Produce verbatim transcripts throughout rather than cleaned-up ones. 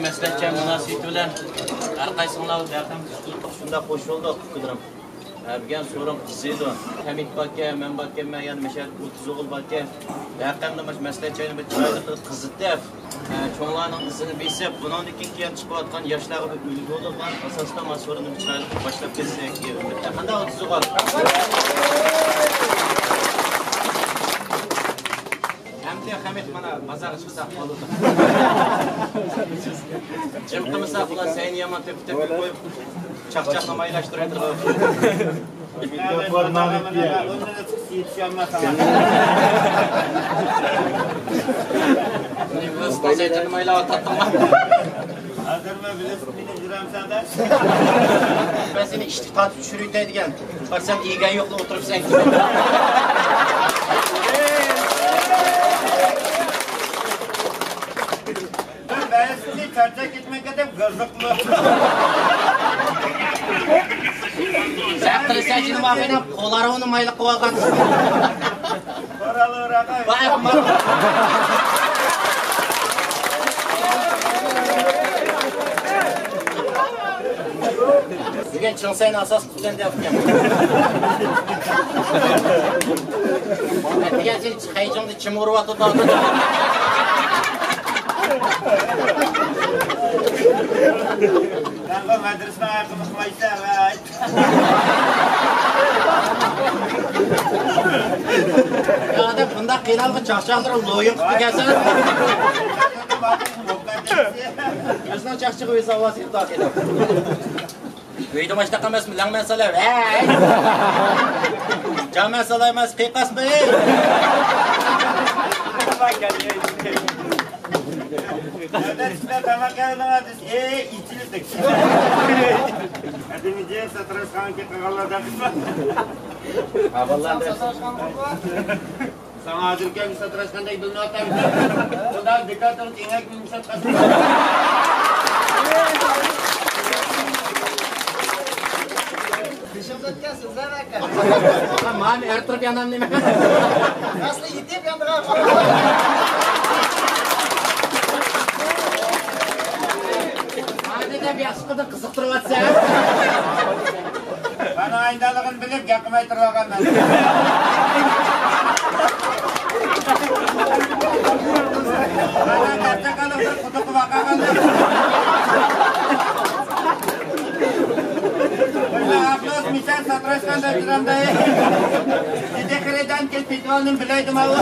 مەسلىھەتچى مۇناسىۋىتى بىلەن ھەر قايسىڭلار دەرھەم شۇنداق خوش بولدۇق، ئۇكىلىرىم. ئە، بۈگۈن سورۇن قىزىيدۇ. ھەمىت باركەن، مەن باركەنمەن، يەنە مەشەدە ئوتتۇز ئوغۇل باركەن. ھەرقانداق مۇشۇ مەسلىھەتچىنى بىر چىرايلىق قىلىپ قىزىتىپ، ئە، چوڭلارنىڭ ئىزىنى بېسىپ، بۇنىڭدىن كېيىن چىقىۋاتقان ياشلارغا بىر ئۈلگە بولىدىغان ئاساستا مانا سورۇننى بىر چىرايلىق قىلىپ باشلاپ كەتسەك دېگەن ئۈمىدتە. قانداق ئوتتۇز ئوغۇل؟ ئەمدى خەمىت مانا بازارغا چىقساق بولىدۇ. جىم قىلمىساق، ئۇلار سەينى يامان تېپىپ تېپىپ قويۇپ، چاقچاقنى مايلاشتۇرۇۋېتىدۇ. ئۇستاز ئېيتىدۇ، مايلاۋاتاتتىڭلار. ھازىرمۇ بىلىسىز، مېنى يۈرەمسەن دەپ. مەن سېنى ئىشتىك تارتىپ چۈشۈرۈۋېتەي دېگەن. بارسام ئىگەن يوقلا ئولتۇرۇپسەن. بىر بەزىسى چارچاپ كەتمەككە دەپ غىزىقلىق. سەن قىلسا جىنىم ئاغىنەم قولارونى مايلىق قىلىۋالغان. قورالىراق. ۋاي، ما-، بۈگۈن چىڭسەينى ئاساس قىلىپ دەپ. ئەتىگەن سېنى خەيجىڭدە چىم ئۇرۇۋاتىدۇ. مەن بۇ مەدرىسىنىڭ ھەققىنى قىلمايسەن، ۋەي. يا ئادەم، بۇنداق قىينالغان چاقچاقلىرى لويۇن قىلىپ كەلسەڭ. ئۆزىنىڭ چاقچىقى ئۆزى ئاۋازى يوق. ئۆيدە ماشتاق ئەمەسمۇ، لەڭمەن سالاي، ھەي! جامەن سالاي ئەمەس، قىيقاسمۇ، ھەي! نۆۋەتتە تاماق يەۋېلىڭلار دېسە، ئېي، ئېچىلدۇق. قەدىمىي جىن ساتىراشخانىكى قىلغانلار دەپ. ھا، بالىلار دەپ. ساڭا ھازىر كەلگۈ ساتىراشقاندەك بىلىنىۋاتامدۇ؟ خۇدا بىكار تۇرۇپ ئېڭەك مۇشات قاچىدۇ. بېشىمىز ئۆتكەن سۆزلەر ئەكەن. مانا ئەر تۇرۇپ يانام نېمە؟ ئەسلى يېتىپ ياندىغان. مانا دەپ ياخشى قىلدىڭ، قىزىقتۇرۇۋاتىسەن. مانا ئايدالىغىنى بىلىپ گەپ قىلماي تۇرۇۋالغان مەن. مانا كەپتەكەننىڭ بىر قۇدۇقى باققان. ئاپلوس مىسال ساتىراشقان دەپ تۇرامدۇ. دېدى خېرىدان كېلىپ پېتىۋالدىم بىلەيدىم ئاۋۇ.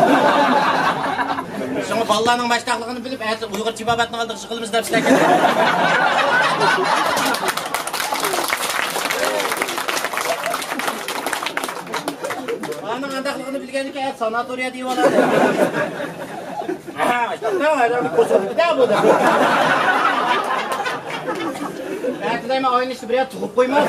شۇڭا بالىلارنىڭ ماشتاقلىقىنى بىلىپ، ئەتە ئۇيغۇر تېبابەتنىڭ ئالدىغا چىقىلىمىز دەپ سىلەرگە. ئانىڭ قانداقلىقىنى بىلگەندىكىن، ئەتە ساناتورىيە دېيىۋالىدۇ. ئەتە دەيمەن، ئاينى ئىچىدە بىر يەر تۇغۇپ قويماس.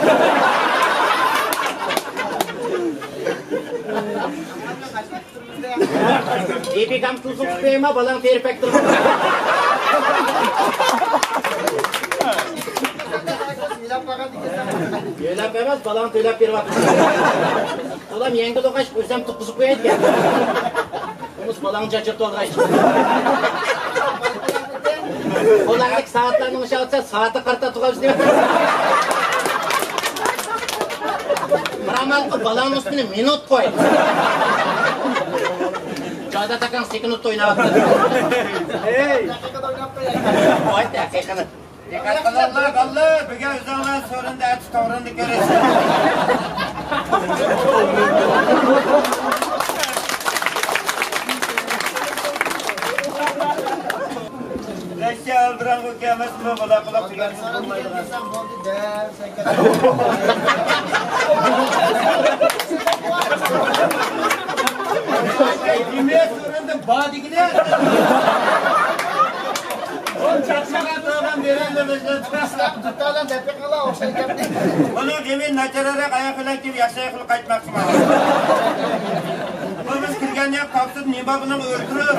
ئېپىكام تۇزۇق قىلما، بالاڭ تېرىپەك تۇرۇپ. يۆلەپ ئەمەس، بالاڭ تۆلەپ بېرىۋاتىدۇ. بالام يەڭگىل ئوقۇش، ئۆزۈم تۇتقۇزۇپ قوياي دېگەن. ئۇنىسى بالاڭنى چاچرىتىۋالغاي. قولۇڭدىكى سائەتلەرنى ئوڭشاۋاتسا، سائەتكە قارىتا تۇرغان ئۈستىگە. بىر ئامال قىل، بالاڭنىڭ ئۈستىنى مىنۇت قوي. جادا تاكاڭ سېكۇنت ئويناۋاتىدۇ. ھەي! ۋاي، دەقىقىنى. دىققەت قىلىڭلار، بالىلار، بۈگۈن ئۆزۈڭلار سورۇندا، ئەتە توغرىنى كۆرىسىلەر. لەشكە ئالدىراڭغۇ كەلمەسمۇ، بۇلاق بۇلاق تۈگەتمىسە بولمايدىغان. دېمەك، سورۇندا بار دېگىنە. ئۇنىڭ دېمى ناچارراق ئاياق بىلەن كېلىپ ياخشى ئاياق بىلەن قايتماقچى بولغان. بۇ بىز كىرگەندە قاپسىز نېمە بۇنىڭ ئۆلتۈرۈپ،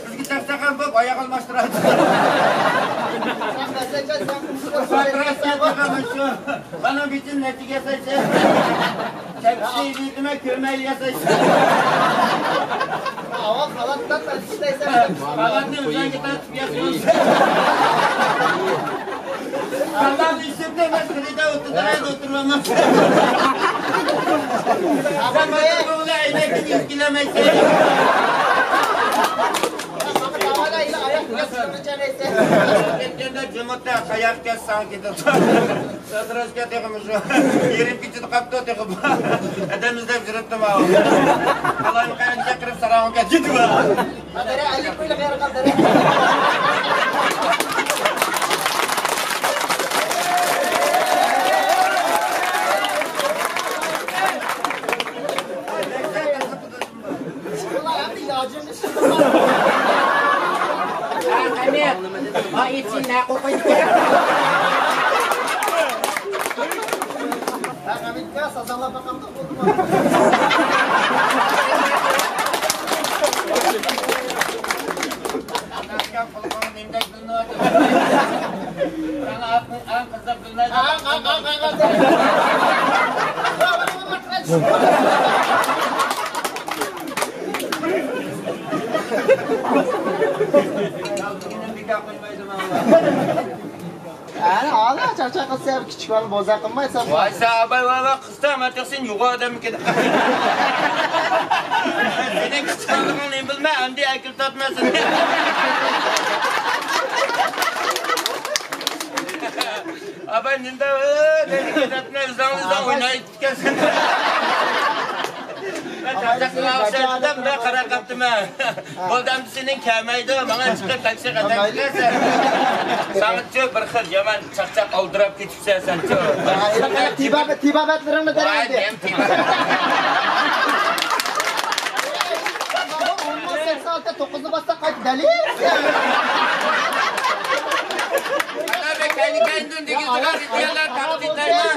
بىزگە چاقچاقان بولۇپ ئاياق ئالماشتۇراتتى. مانا بىچىم نەتىجە ياسايسەن. كەپسىنى يېدىمە كۆرمەيلى ياسايسەن. ئاۋۋال خالاتتىن تارتىپ ئىشلەيسەن. خالاتنى ئۆزۈڭگە تارتىپ ياسىغىن. خالاتنى ئىشلەپتە ئەمەس، قېنىدا ئولتۇرىدىغان يەردە ئولتۇرۇۋالماڭ. سەن بۇ بىلەن ئەينەكتىن يۈز كىلومېتىر. كەتكەندە جىمىتتا قاياققا كەتسەڭ كېتىدۇ. ساتىراشكا تېخىمۇ شۇ يېرىم كېچىدە قاپتۇ تېخى بۇ. ئادەم ئىزدەپ يۈرۈپتۇ ماۋۇ. قالايمىقاننى چاقىرىپ ساراڭغا كەتكىدى بۇ. ئەنە، ھالا چاقچاق قىلسا، كىچىك بالىنى بوزەك قىلمايسەن. ۋاي، سەن ئاباي، ۋاي، ۋاي، قىزدا مەن تېخى سېنى يوغان ئادەممىكىن. سېنىڭ كىچىكلىكىڭنى نېمە بىلمەن، ئەمدى ئەكىل تارتماسىز. ئاباي، نېمە دەپ، ئۆزۈڭ ئۆزۈڭ ئوينايدىكەنسەن. مەن چاقچاق قىلىۋاتىمەن، مەن قاراپ قاپتىمەن. بولدى، ئەمدى سېنىڭ كەلمەيدۇ، ماڭا چىقىپ تاكسى قېتىپ كېلىسەن. ساڭىچۇ بىر خىل يامان چاقچاق ئالدىراپ كېتىپسەن سەنچۇ. تېبابەت، تېبابەتلىرىڭنى بېرەيلى. ۋاي، نېمە تېبابەت؟ ئون سەكسەن ئالتە توققۇزنى باسساق قايتا دەلىل. ئانا، بەك كەينى-كەينىدىن دېگۈزىدىغان ئىدىيەلەر تارقىتىپ كېتەيمەن.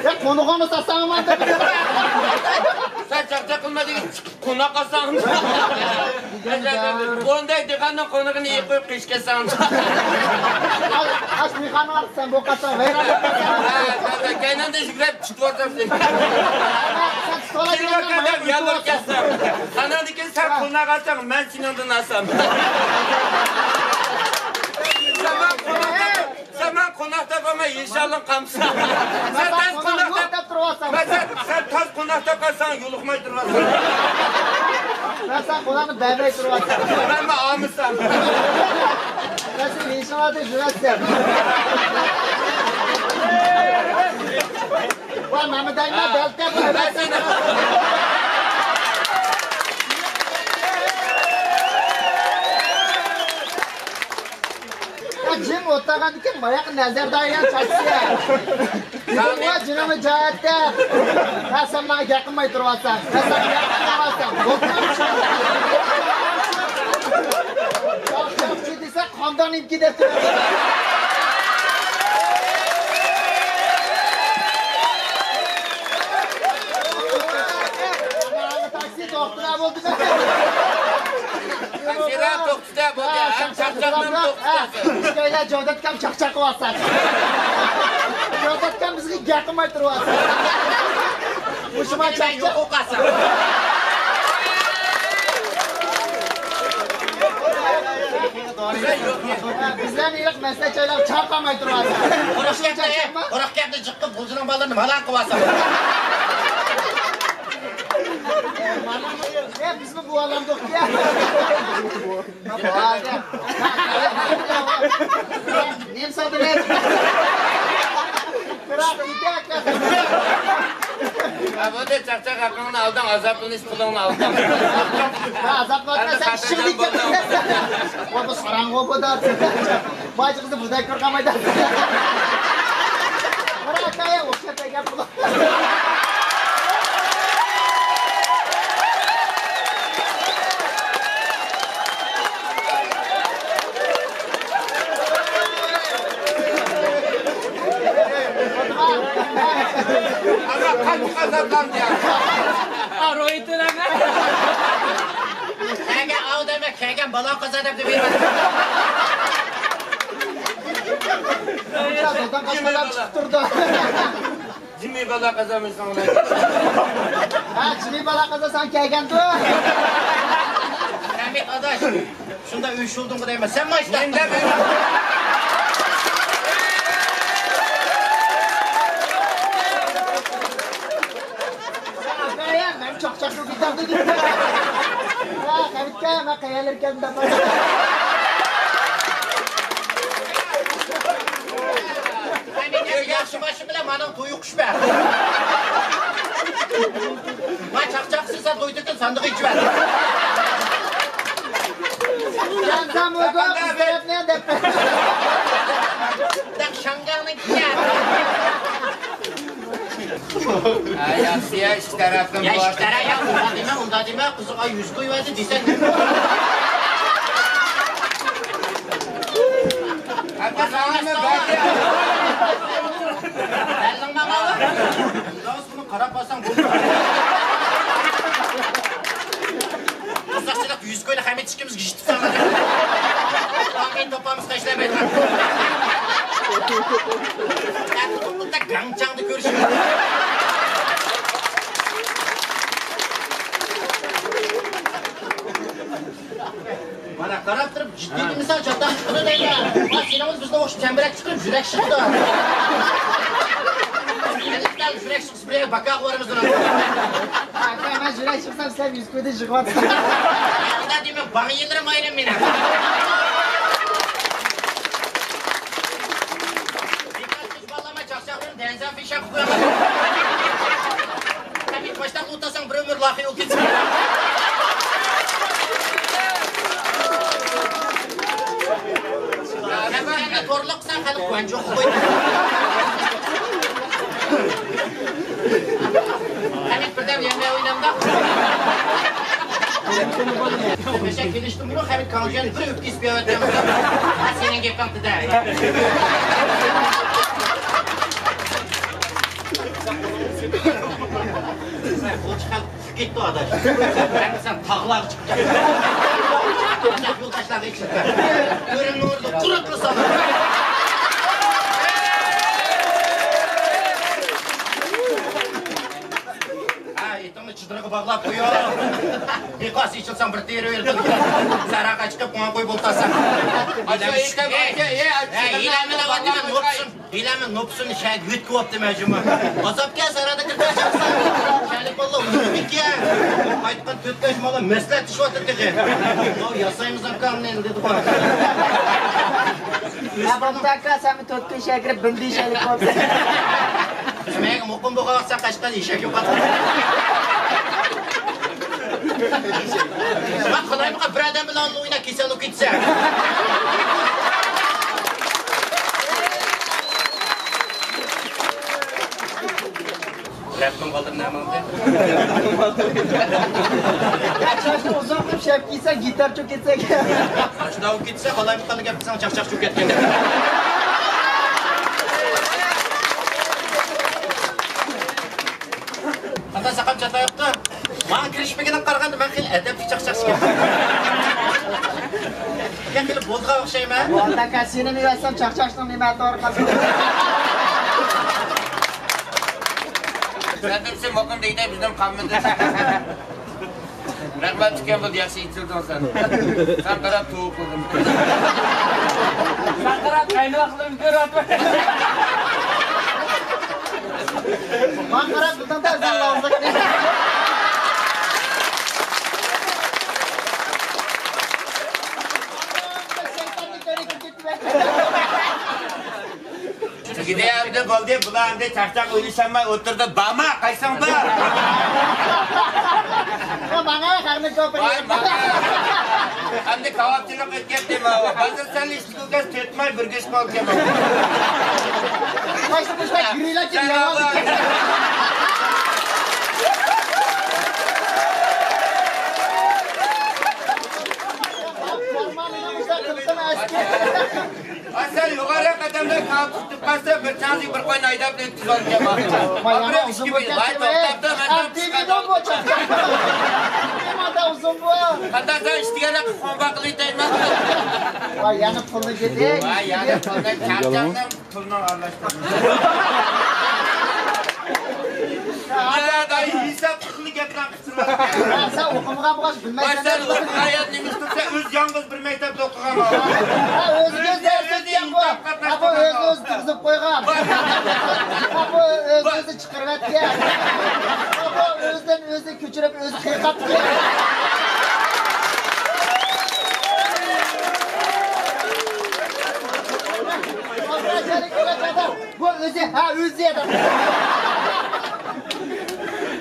يا، قونىغىڭنى ساتساڭ ئامان. سەن چاقچاق قىلما دېگىن. قوناق ئالساڭ. بۇنداق دېھقاننىڭ قونىقىنى يېيىپ قويۇپ قېچىپ كەتسەڭ. ئاش مېخانىغا سەن بولۇپ قالساڭ، ۋەيران بولۇپ قالساڭ. كەينىڭدىن يۈگۈرۈپ چۈشۈپ ئالسام سېنى. سېنى بىر كۆرۈپ يالۋۇرۇپ كەتسەم. ئاناندىن كېيىن سەن قوناق ئالساڭ، مەن سېنىڭدىن ئالسام. سەن ماڭا قوناق سەن ماڭا قوناق تاپالماي ھېچ ھالىڭ قالمىسا. سەن تاز قوناق تاپ، تاپ تۇرۇۋالساڭ. مەن سەن، سەن تاز قوناق تاپقان ساڭا يولۇقماي تۇرۇۋالسام. مەن سەن قوناقنى بەرمەي تۇرۇۋالسام. مەنمۇ ئالمىسام. مەن سېنى ھېچنېمە دەپ يۈرەتسەم. ۋاي، مەمەت ئەينە، بەلكەم. يا، جىم ئولتۇرغاندىكىن باياقى نەزەر دائىرەڭ چاچسا. جىم ۋە جىنىمى جايەتتە. ھە، سەن ماڭا گەپ قىلماي تۇرۇۋاتساڭ. ھە، سەن گەپ قىلمايۋاتساڭ. چاق، چاق، چاق دېسە، قانداق نېمىكى دەپ تۇرۇۋاتىسەن. تاكسى توختىلا بولدى. تاكسىلار توختىدى، بولدى. ھەم چاقچاقلىرىمۇ توختىدى. ئىككىيلەن جوداتكام چاقچاق قىلىۋاتسا. جوداتكام بىزگە گەپ قىلماي تۇرۇۋاتسا. مۇشۇما چاقچاق. يوق قالسا. بىزلەرنى يىراق مەسلىھەت جايلارغا چاقىرماي تۇرۇۋاتسا. قۇرۇق گەپنى، قۇرۇق گەپنى جىق قىلىپ، غۇلجىنىڭ بالىلىرىنى مالاڭ قىلىۋاتسا. ئە، بىزمۇ بۇ ئالامدۇق يا. نېمە ساتىمىز؟ ھە، بولدى، چاقچاق ھەققىڭنى ئالدىڭ، ئازابلىنىش پۇلۇڭنى ئالدىڭ. ئازابلانمىسا ئىشىڭنى كەتمەيسەن. ۋاي، بۇ ساراڭغۇ بۇ دا. بايچىقىزى بۇزاي كۆرگەن مايدا. بىراق ئاكايە ئوخشاپ كەلگەن بۇلار. ئەمما قاتتىق ئازابلاندى يا. ئا، روھىتىنىڭ. كەلگەن ئاۋۇ دەيمەن، كەلگەن بالا قازا دەپ دېمەيمەن. دادام قاچماقلار چىقىپ تۇرىدۇ. جىمى بالا قازا مېنىڭ بىلەن. ھە، جىمى بالا قازا سەن كەلگەندۇ. ئاداش، شۇنداق ئۆچ ئۇردۇڭغۇ دەيمەن. سەن ماشتا. مەن چاقچاقنى بىتاقنى دېدىم. ۋا، قەۋىتكە، مەن قەيەرلەرگە كەلدىم دەپ. ياخشى باشلىق بىلەن مانا تويۇق. ما چاقچاقسى سەن تويدىكىن ساندۇق ئىچىۋەر. يانسام ئۇدۇق، قىز تەرەپنى دەپ. دەپ شاڭگاڭنىڭ كىيە. ھە، ياخشى، يا، ئىككى تەرەپتىن يا، بار. ئىككى تەرەپ، يا، ئۇنداق دېمە، ئۇنداق دېمە، قىزىغا يۈز قويۇۋەردى دېسەك. ھەتتا ساڭىمۇ بەردى. بەردىڭ ماڭا. بۇنى قاراپ قالساڭ بولدى. قىزىقچىلىق يۈز كوينى خەمىت ئىككىمىزگە يىتىپ سالغان. ئاڭ كېيىن توپىمىز تاشلاپ ئېيتقان. گاڭچاڭدا كۆرۈشىمىز. مانا قاراپ تۇرۇپ، جىددىي دېمىسەڭ، چاتاق چىقىدۇ دەيمەن. ھە، سېنىڭ بىزگە ئوخشاپ چەمبىرەك چىقىپ، يۈرەك چىقىدۇ. يۈرەك چىقسا، بىر باكاغا بارىمىز ئۇنىڭ. ئاكا، مەن يۈرەك چىقسام، سەن يۈز كويدا يىغىۋاتىسەن. ئۇنداق دېمە، باغ يىللىرىم ئايرىم مېنىڭ. بالىلارما چاقچاقتىن دەنزە پىشاپ قويۇڭ. سەن باشتاق ئولتۇرساڭ، بىر ئۆمۈر لاخى ئۆكۈنسە. سەن بىلەن تورلۇق قىلساڭ، خەلق گۇەنجۇ قويدى. قېنى بىردەم يەڭگە ئوينامدا. مەشە كېلىشتىن بۇرۇن خەلق كاڭجۈەن بىر ئۆپكە ئېسىپ بېرىۋەتكەن. ھە، سېنىڭ گېپىڭ تېدە. كېتىپتۇ ئاداش. ھەممىسى تاغلارغا چىقىپ كەتتى. ئاداش يولداشلارغا ئېچىلىپ بەر. كۆرۈنمىگۈردە قۇرۇتلا سالا. ھە، ئېتىڭنى چېدىرغا باغلاپ قويۇڭ. بىقاس ئېچىلساڭ بىر تېرە بېرىدۇ. سەھراغا چىقىپ قوڭا قوي بولتاسەن. ئاشۇ ئېيتقان ئەي، ئەي، ئەي، ئەي، ئەي، ئەي، ئوپسۇن. ھېلىمۇ نوپۇسۇن شەھەرگە يۆتكىۋاپتىمەن جۇمۇ. ئازابكەن سەھرادا كىرگەن شەخسلەر. شەھەرلىك بالىلار ئۇنىمىكەن. قايتقان تۆت بەش مالا مەسلىھەتلىشىۋاتىدۇ تېخى. ماۋۇ ياسايمىز ئاكا، ئەمدى ئەمدى دېدىغۇ. ھە، بوپتۇ ئاكا، سەنمۇ تۆت كۈن شەھەرگە كىرىپ بىندى ئېشەكلىك بولۇپسەن. مەن مۇقىم بولغان ۋاقىت سەن قەشقەردە ئېشەك يوقاتقان. ۋاق قىلايمىقا بىر ئادەم بىلەن ئويناپ كېسەل بولۇپ كېتىسەن. رەپنىڭ بالدىرى نەمەڭدە؟ چاچنى ئۇزارتىپ شەپ كىيسە، گىتار چوپ كەتسەك. چاچ داۋۇپ كېتىسە، قالايمىقاندا گەپ قىلساڭ، چاقچاق چوپ كەتكەن. ئاتا ساقام چاتاياپتۇ. ماڭا كىرىشمىگىنىگە قارىغاندا، مەن خېلى ئەدەپلىك چاقچاقچى ئىكەن. مەن خېلى بولغان ئوخشايمەن. ئۇ ئاتا سېنى يەۋەتسەم، چاقچاقچىنىڭ نېمە ئەتىۋارى قالسۇن. سەندىن سېنى مۇقىم دېگۈدەك بىزدىن قالمىدى. رەھمەت ئىكەن، بولدى، ياخشى ئېچىلدىڭ سەن. ساڭا قاراپ توۋا قىلدىم. ساڭا قاراپ قاينىغاق قىلىپ كۆرۈۋاتىمەن. ماڭا قاراپ تۇردۇڭ-دە، ئۆزۈڭ ئاغزىڭنى. شەيتاننى كۆرۈپ كېتىۋەر. دېگىنى ئەمدى بولدى، بۇلار ئەمدى چاقچاق ئوينىشالماي ئولتۇردى. بارما، قايسىڭ بار؟ ماڭا خەقنى كوپىر. ۋاي، ماڭا. ئەمدى كاۋاپچىلىق ئۆتكەتتى ماۋۇ. ھازىر سەن ئىشتىكىلگەچ تۆت ماي بىر گۆش قالدىكەن. باشتا باشتا گىرىلەپ كېتىپ ياۋاپ. ئا، سەن يۇقىرى قەدەمدە كاۋاپ تۇتۇپ قالسا، بىر چاڭزى بىر قوينى ھەيدەپ ئۆتكۈزۈۋالىدىكەن. ۋاي، يامان ئۇزۇن بولۇپ كەتتى. ۋاي، توختاپتۇ، مەن ئۇزۇن بۇ. قانداق سەن ئىشتىگەنلەر قوڭباق قىلىۋېتەيمەن. ۋاي، يەنە پۇلنى كېتى. ۋاي، يەنە پۇلنى چارچاڭنىڭ پۇلنى ئارىلاشتۇردۇم. ھە، داي، ھېساب قىلغىلى گەپ. سەن ئوقۇمىغان بولغاچ بىلمەيسەن. سەن ئوقۇغان ھاياتنى مۇشتۇمسەن ئۆزى يالغۇز بىر مەكتەپتە ئوقۇغان. ئۆزى ئۆزى دەرس ئۆتكەن بۇ. ھە، بۇ ئۆزى ئۆزى تۇرغۇزۇپ قويغان. ھە، بۇ ئۆزى ئۆزى چىقىرىۋەتكەن. ھە، بۇ ئۆزىدىن ئۆزى كۆچۈرۈپ ئۆزى قىيقاپتىكەن. بۇ ئۆزى، ھە، ئۆزى دەپ.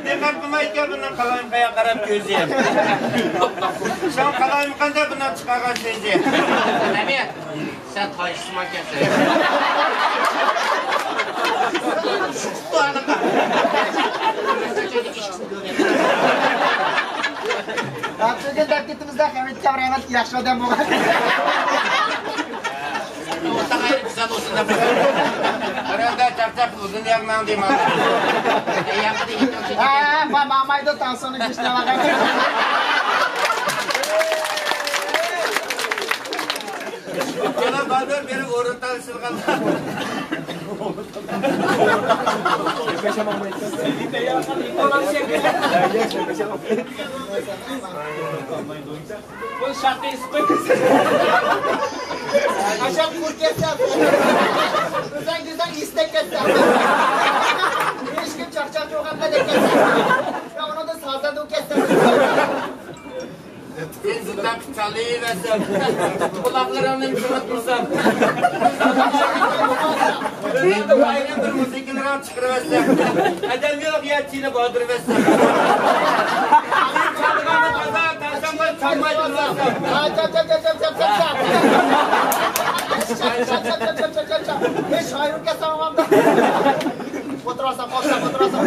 دىققەت قىلمايدىكەن بۇنىڭ قالايمىقىغا قاراپ كۆزى. شۇڭا قالايمىقاندا بۇنىڭ چىقارغان سۆزى. نەبى، سەن تايشىسىمان ئىكەنسەن. ھە، بۈگۈن دەپ كېتىمىز-دە، خەمىت ئاكام رەھمەت، ياخشى ئادەم بولغان. ئوتاق ئايرىپ گۈزەل بولسۇن دەپ. بىرەردە چاقچاق ئۇزۇن ياغماڭ دەيمەن. ھە، ما-، ماڭمايدۇ، تاڭسۇنى كۈچلەۋاتقان. يەنە بالدۇر بېرىپ ئورۇن تالىشىدىغانلار. بۇ شاقى ئىسقىل. ئاشاق قۇر كەتسە. ئۆزەڭ كۆزەڭ ئېستەك كەتسە. ھېچكىم چاقچاق يوق ھەممە دەك كەتسە. يا ئۇنىڭدىن سازەندە كەتسە. سېنى زىندان چالىۋەرسەم، قۇلاقلىرىڭنى چىڭىتمىسام، ئايرىم بىر مۇزىكىلىرىڭ چىقىرىۋەتسەم، ئادەم يوق يەر چېلىپ ئولتۇرۇۋەتسەم، سېنى چالىغاننى تازا تاشلانماي چالماي تۇرۇۋەتسەم. ھە، چاپ، چاپ، چاپ. ھېي، شايىر كەلسەڭ ئاڭامدا. ئولتۇراسەن، ئولتۇرسەن، ئولتۇرسەن.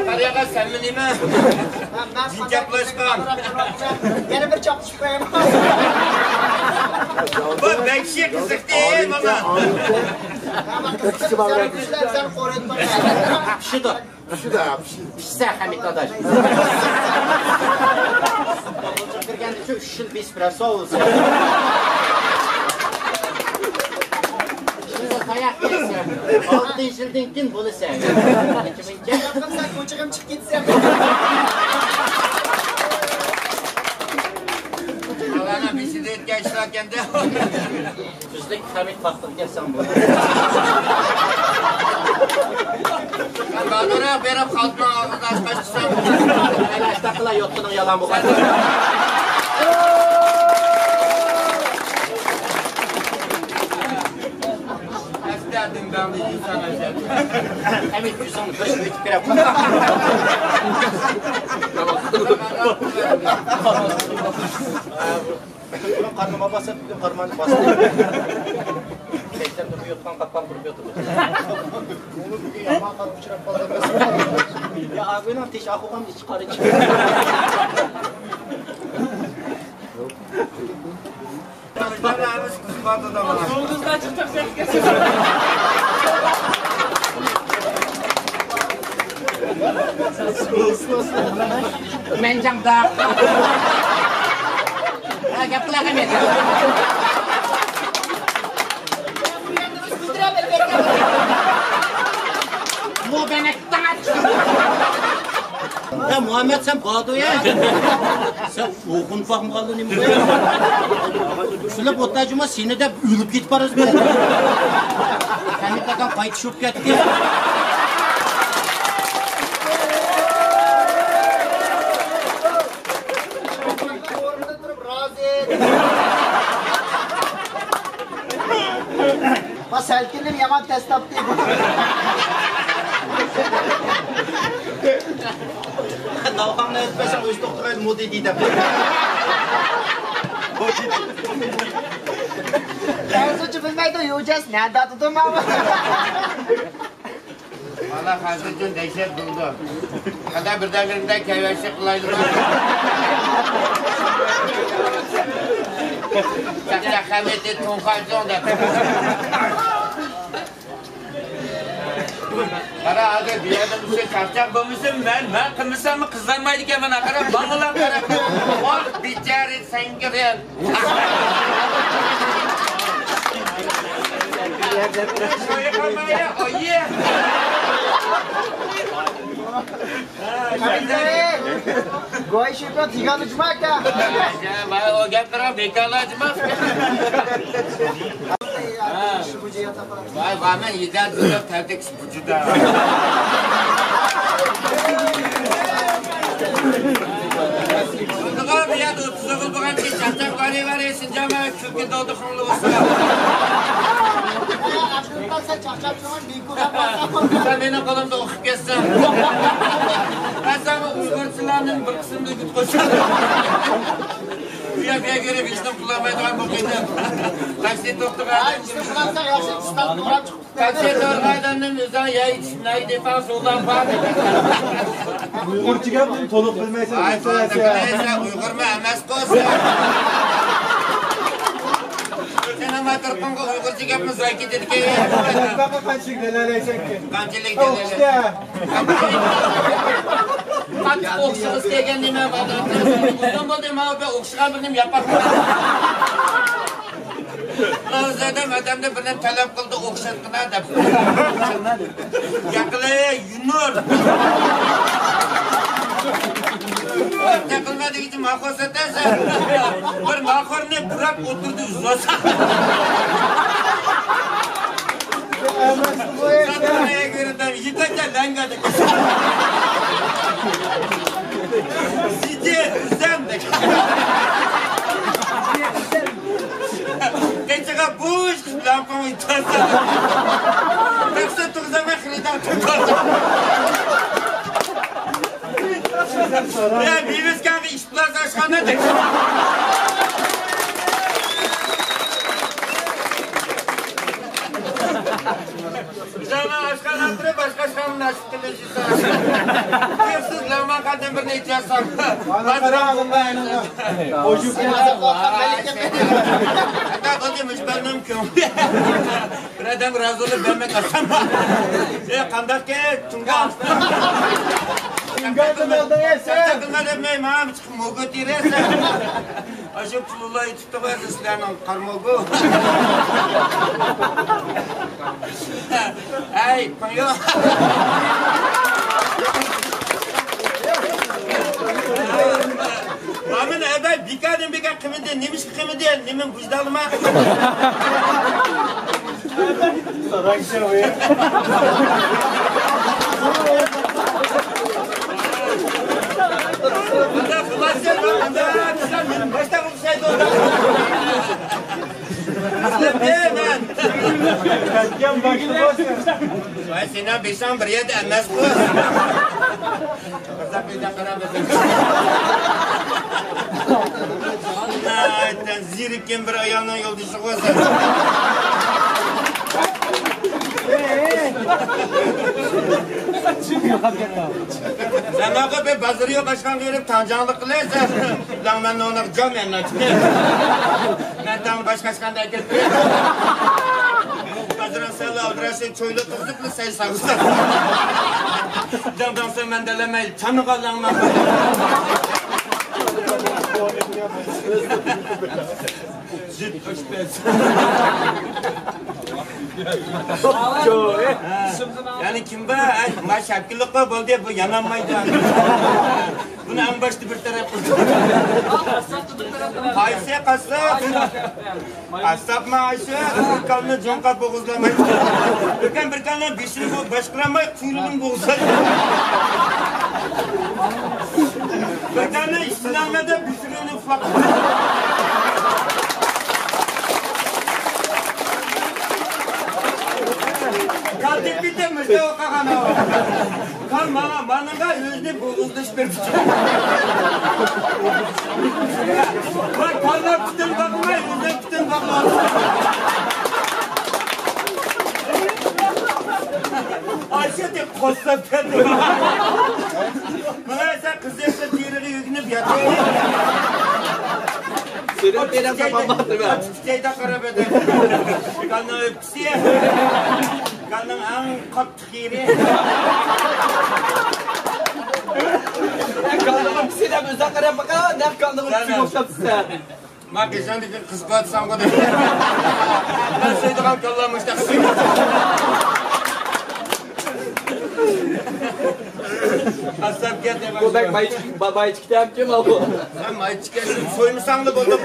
قارىياغاچ، سەنمۇ نېمە؟ جىنجاقلاشقان. يەنە بىر چاقچىق قويايمۇ؟ بۇ بەك شى قىزىقتى، مانا. پىشىدۇ. پىشىدۇ، پىشىدۇ. پىشسە خەمىت ئاداش. كىرگەندە شۇ ئۈچ يىل بېسىپ بېرەر سوۋۇلسا. شۇندا تاياق يەيسەن. ئالتە يىلدىن كېيىن بولىسەن. گەپ قىلساڭ كوچىغىم چىقىپ كېتىسەن. ئاۋانا بېشىدا ئۆتكەن ئىشلاركەندە. تۈزلۈك خەمىت باقتىغا كەلسەڭ بولىدۇ. سەن بالدۇرراق بېرىپ خالتىنىڭ ئاغزىنى ئاچقاچ چىقساڭ. مەن ئەستەغپىرۇللا يوتقىنىڭ يالان بولغان. ئەستەغپىرۇللا. خەمىت يۈزۈڭنى بىر ئۆتۈپ بېرەپ. بۇنىڭ قارنىما باسسا، بۈگۈن قارماننى باستى. كەچتە بىر يوتقان قاپقان قۇرۇپ ياتىدۇ. يا، ئابىنىڭ تېشى ئاق بولغان، ئىچى قارا ئىچى. زۇلدۇزلار چىقىپ كەتكەن. مەن جاڭدا. ھە، گەپ قىلاقەيمەن. مۇبەنەك. يا مۇھەممەد، سەن باردۇ يا. سەن ئوغۇن باقمىغانلا نېمە قويۇڭ. شۇلار بوتا جۇما سېنى دەپ ئۆلۈپ كېتىپ بارىمىز بىز. خەمىت ئاكام قايتىش بولۇپ كەتتى. ئورنىدا تۇرۇپ رازى. ما سەلكىنىم يامان تەس تاپتى. ناۋخاڭنى ئېيتىپ بەرسەڭ ئۆزى توختىمايدۇ، مۇدى دەپ. ھازىرچە بىلمەيدۇ، يۇجەس نەدە تۇتۇم. مانا ھازىرچۇ دەھشەت بولىدۇ. قانداق بىردەملىرىمدە كەيۋەشلىك قىلايلىغان. چاقچاق خەمىتى تۇڭخايچۇڭ دەپ. قارا، ھازىر بۇ يەردە مۇشۇ چاقچاق بولمىسۇن، مەن، مەن قىلمىساممۇ قىزارمايدىكەن، مانا قارا، ماڭىلا قارا. ۋاھ، بىچارە سەڭگىرى. شويقامايا، ئايى. گويا شېپىڭ تىگانلىجىما ئاكا. ۋاي، ئۇ گەپلىرىڭ بىكارلاجىما. ۋاي، ۋاي، مەن يېزا تۈزۈپ تەتۈك بۇجۇدا. شۇندىغۇ بۇ يەردە ئوتتۇز يىل بولغان كېيىن چاقچاق بارى بارى شىنجاڭ كۈلكە دولدى خۇڭلۇق ئۇستا. سەن مېنىڭ قولۇمدا ئوقۇپ كەتسەڭ، مەن ساڭا ئۇيغۇرچىلارنىڭ بىر قىسمىنى ئۆگىتىپ قويسام. ئۇ يەر بۇ يەرگە بېرىپ ھېچنېمە قىلالمايدىغان بولۇپ كەتسەم. تاكسى توختىغان. تاكسى توختىغان ئادەمنىڭ ئۆزى يا يېتىشمەيدۇ، سۇلار بار. ئۇيغۇرچە گەپنى تولۇق بىلمەيسەن. ئاي، بىلمەيسەن، ئۇيغۇرمۇ ئەمەسقۇ سەن. سېنىڭ ماتىرىقىڭغا ئۇيغۇرچە گەپمۇ زاي كېتىدىكەن. قانچىلىك دەلەلەيسەنكىن؟ قانچىلىك دەلەلەي؟ قاتتىق ئوخشىغۇسى كەلگەن نېمە بار؟ ئۇزۇن بولدى، ماۋۇ بىر ئوخشىغان بىر نېمە ياپاق. ئۆزىدىن ئادەمدىن بىر نېمە تەلەپ قىلدى، ئوخشاتقىنا دەپ. ياقىلى يۇنۇر. تەقىلما دېگۈچە ماخور ساتاسەن. بىر ماخورنى پۇراپ ئولتۇردى، ئۈزۈۋالسا. ساتمايا كۆرۈندۈم، يېتەكچى لەڭگە دېگۈچە. سىجى ئۈزەم دېگۈچە. قېچىغا بوش لامپاڭ ئۆچۈرسە. تاكسى توختىماي خېرىدار تۇتۇپ. يا، بىۋىسكاغا ئىش بۇلار ئاشخانا دەك. بىزنىڭ ئاشخانا ئاختۇرۇپ، باشقا ئاشخانىنى ئاچتۇق. سىز لەڭمەن قاندىن بىر نەچچە ياسام. ئانا قارا، ئانا. ئوشۇپ. ئانا بولدى، مۇشۇ بەرمەم كۆڭۈل. بىر ئادەم رازى بولۇپ بەرمەك ئاسانما؟ ئە، قانداقكەن، تۇڭگان؟ تۇڭگان دېمەڭ، دەيسەن. تۇڭگان دېمەي، ماڭا چىقىپ موگۇ تېرەسەن. ئاشۇ پۇللا يېتىپتىغۇ، سىلەرنىڭ قارموگۇ. ھەي، پاڭيو. مانا ئەبەي بىكاردىن بىكار قىمىدى، نېمىشقا قىمىدى، نېمە بۇژدالما؟ ۋاي، سېنىڭ بېشىڭ بىر يەردە ئەمەسقۇ. زېرىككەن بىر ئايالنىڭ يولدىشىغۇ سەن. سەن ماڭا بىر بازىرى يوق ئاشخانىغا بېرىپ تاڭجاڭلىق قىلىسەن. لەڭمەن نونۇق جام يەننى. مەن تاڭ باشقا ئاشخانىدا ئەكەپ بېرىمەن. بازىرىڭ سەل ئالدىراشسا چويلا تۇزۇپ سەي ساغسا. جاڭداڭسا مەن دەلەمەي چانىغا لەڭمەن. يەنى كىم بار؟ ئەي، ما شەپكىلىق بار، بولدى، بۇ يانالمايدۇ. بۇنى ئەڭ باشتا بىر تەرەپ قىلدى. قايسى قاسساپ؟ قاسساپمۇ ئاشۇ بىر كالىنى جوڭقاپ بوغۇزلىماي. بىر كال، بىر كالىنىڭ بېشىنى بوغۇپ باشقۇرالماي، قۇيرۇقىنى بوغۇزلايدۇ. بىر كالىنى ئىشلىنەلمەي دەپ بېشىنى ئۇفلاپ. كال تېپىپ مۇشتا ئوقۇغان ئاۋۇ. كال ماڭا، مانىڭغا ئۆزىنى بوغۇزلىشىپ بېرىپتۇ. ۋاي، كاللار پۈتۈن باقماي، ئۆزى پۈتۈن باقماي. ئاشۇ دەپ قوسساپ كەتتى. مانا سەن قىز ياشتا تېرىغا يۆگىنىپ ياتىدۇ. سېنىڭ تېرەڭ تاپالماپتىمەن. ئاچچىق تىكەيدە قاراپ ئەدەم. كالنىڭ ئۆپكىسى. كاللىنىڭ ئەڭ قاتتىق يېرى. كاللىنىڭ ئۆپكىسى دەپ ئۆزۈڭ قاراپ باقا، نەق كاللىنىڭ ئۆپكىسىگە ئوخشاپسىز. ما قېشىڭدىكى قىز قىلىۋاتساڭغۇ دەپ. مەن سۆيىدىغان كاللام مۇشتاق. قاسساپ كەتتى. بۇ بەك بايچىك، بايچىك تەمكىن بۇ. مەن بايچىك ئەسلى سويمىساڭلا بولدۇم.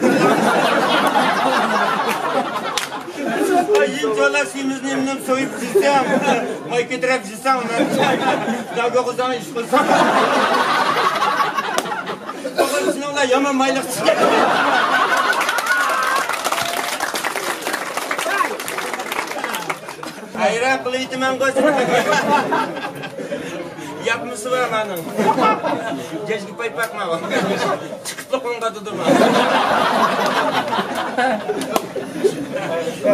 يىنچولا سېمىزنى مېنىڭ سويۇپ يېسەڭ، ماي كۆتۈرۈپ يېسەڭ، مەن داگو قىزاڭ ئىش قىلساڭ. بۇ قىز سېنىڭلا يامان مايلىق چىقتى. ھەيران قىلىۋېتىمەنغۇ سېنى. ياپمىسى بار مانىڭ. جەشكە پايپاق ما. چىقىپلا قوڭغا دېدىم.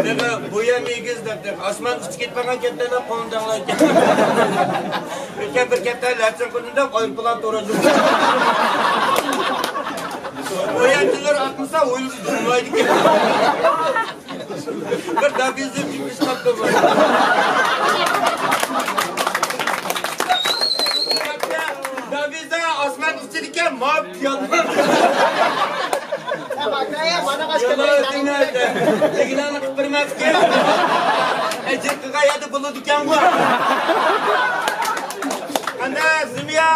دېدى، بۇ يەر ئېگىز دەپ، ئاسمان ئۇچۇپ كېتىپ قالغان كەپتەرلەر قوڭداڭلايدىكەن. ئۆتكەن بىر كەپتەر لەچىن قىلدىم دەپ، ئايروپىلان تۇرىدۇ. بۇ يەر تىللار ئاتمىسا، ئويۇنچۇق تۇرمايدىكەن. بىر دابىزىم كىمىش قاپتۇ بۇ. دابىزا ئاسمان ئۇچىدىكەن، ما پىيالما. دېگىنىڭنى قىلىپ بېرىمەپتىكەن. ئەجىر قىلغان يەردە بولىدىكەنغۇ. قانداق زىميا؟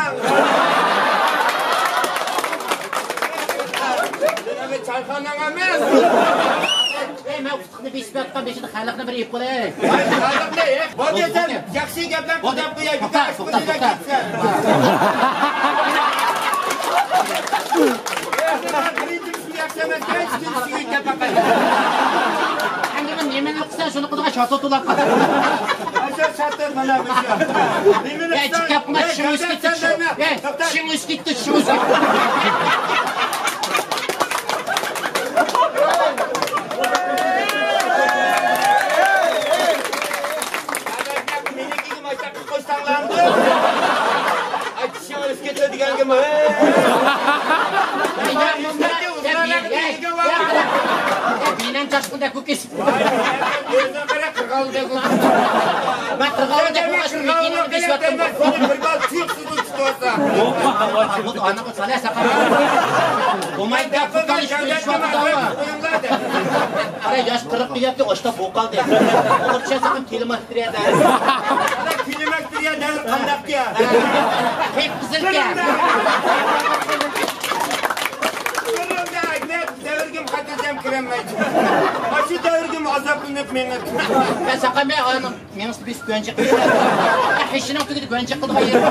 چايخانىنىڭ ئەمەس. ئەي، مەن ئۇتۇقنى بېسىپ ياتقان بېشىدا خەلقنى بىر ئېپ بولاي. ۋاي، خەلقنى ئېپ. بولدى، سەن ياخشى گەپلەر قىلىپ قوياي، بىكار ئىشقا كەتسەن. بىرىنچىسى ياخشى ئەمەس، ئىككىنچىسى ئۆيگە كەپ باقاي. ئەمدى مەن نېمىنى قىلسا، شۇنى قىلىدىغان شاسوت ئۇلاپ قالدى. ئاشۇ شاسوت مانا مۇشۇ. نېمىنى قىلسا، ئەي، چىقىپ قالما، چىشىڭ ئۆسۈپ كەتتى، چىشىڭ. ئەي، توختا. چىشىڭ ئۆسۈپ كەتتى، چىشىڭ ئۆسۈپ كەتتى. مېنىڭكىگە ماشتاق قىلىپ قويساڭلارمۇ؟ ئاي، چىشىڭ ئۆسۈپ كېتىدۇ دېگەنگىمۇ؟ ھەي! مېنىڭ چاچقۇدەك كۆكۈس. ئۆزۈڭ قارا، قىرغاۋۇلدەك كۆكۈس. مەن قىرغاۋۇلدەك كۆكۈس، مېنىڭ بېشىۋەتتىم. سېنى بىر بال تۇيۇقسىز تۇتۇۋالسا. ئانا قىز سالە ساقال. بولمايدۇ، قوپال ئىش قىلىش ۋاقتىدا. قارا، ياش قىرىققا يەتتى، ئاشتا بولۇپ قالدى. ئوغرىچە ساقىم كىلىماكتېرىيە دەۋرى. كىلىماكتېرىيە دەۋرى قانداقكەن؟ قىپقىزىلكەن. دەۋرگىم خاتىرجەم كىرەلمەيدۇ. ئاشۇ دەۋرگىم ئازابلىنىپ مېڭىپ. مەن ساقىم، مەن ئانىڭ مېڭىسى بېسىپ گۆنچە قىلدى. ھېشىنىڭ تۈگىدى گۆنچە قىلىدىغان يېرى.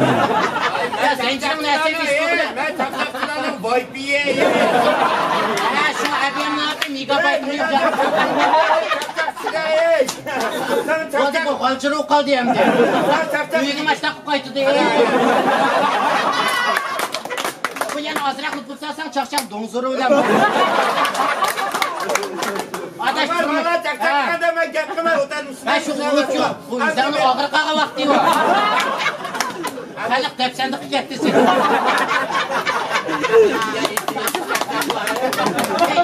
يا زەنجىرىڭ نەرسە بېسىپ قىلدى. مەن چاقچاقچىلارنىڭ ۋاي پىيى. ھە، شۇ ئەبىيەمنىڭ ئاتى مېگابايت مېگا. چاقچاقچىلار، ئەي. سەن بولدى، بۇ چاقچاق. غالجىر بولۇپ قالدى ئەمدى. سەن چاقچاق. ئۆيىگە ماشتاق قىلىپ قايتىدۇ. بۇ يەنە ئازراق نوپۇس ئالساڭ، چاقچاق دوڭزۇرى بىلەن. ئاداش، تۇرما. ھە. ھە، شۇ ئۇلۇچ يوق. بۇ ئۆزۈڭنىڭ ئاغرىق قالغان ۋاقتى يوق. خەلق دەپسەندە قىلىپ كەتتى سېنى.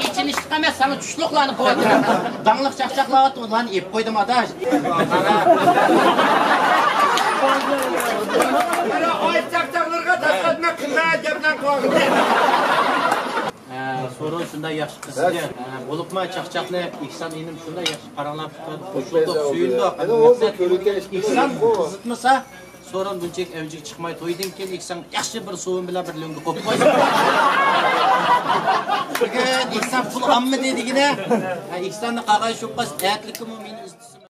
ئېچىنىشلىق ئەمەس، ساڭا چۈشلۈكلەرنى قىلىۋاتىمەن. داڭلىق چاقچاقلاۋاتىدۇ، ئۇلارنى ئېپ قويدۇم، ئاداش. ئاي، چاقچاقلىرىغا تاشلاتما، قىممەت گەپلەر قىلىۋاتىدۇ. ھە، سورۇن شۇنداق ياخشى قىلسىكەن. ھە، بولۇپمۇ چاقچاقنى ئېھسان ئىنىم شۇنداق ياخشى پاراڭلاپ تۇتىدۇ، قوشۇلدۇق، سۆيۈندۇق. ئېھسان قىزىتمىسا، سورۇن بۇنچىلىك ئەۋجىگە چىقماي، تويدىن كېيىن ئېھسان ياخشى بىر سوۋۇن بىلەن بىر لۆڭگە قويۇپ قويسا. بۈگۈن ئېھسان پۇل ئالمىدى دېگىنە. ھە، ئېھساننى قالغان شۇ قاس ئەتلىكىمۇ مېنى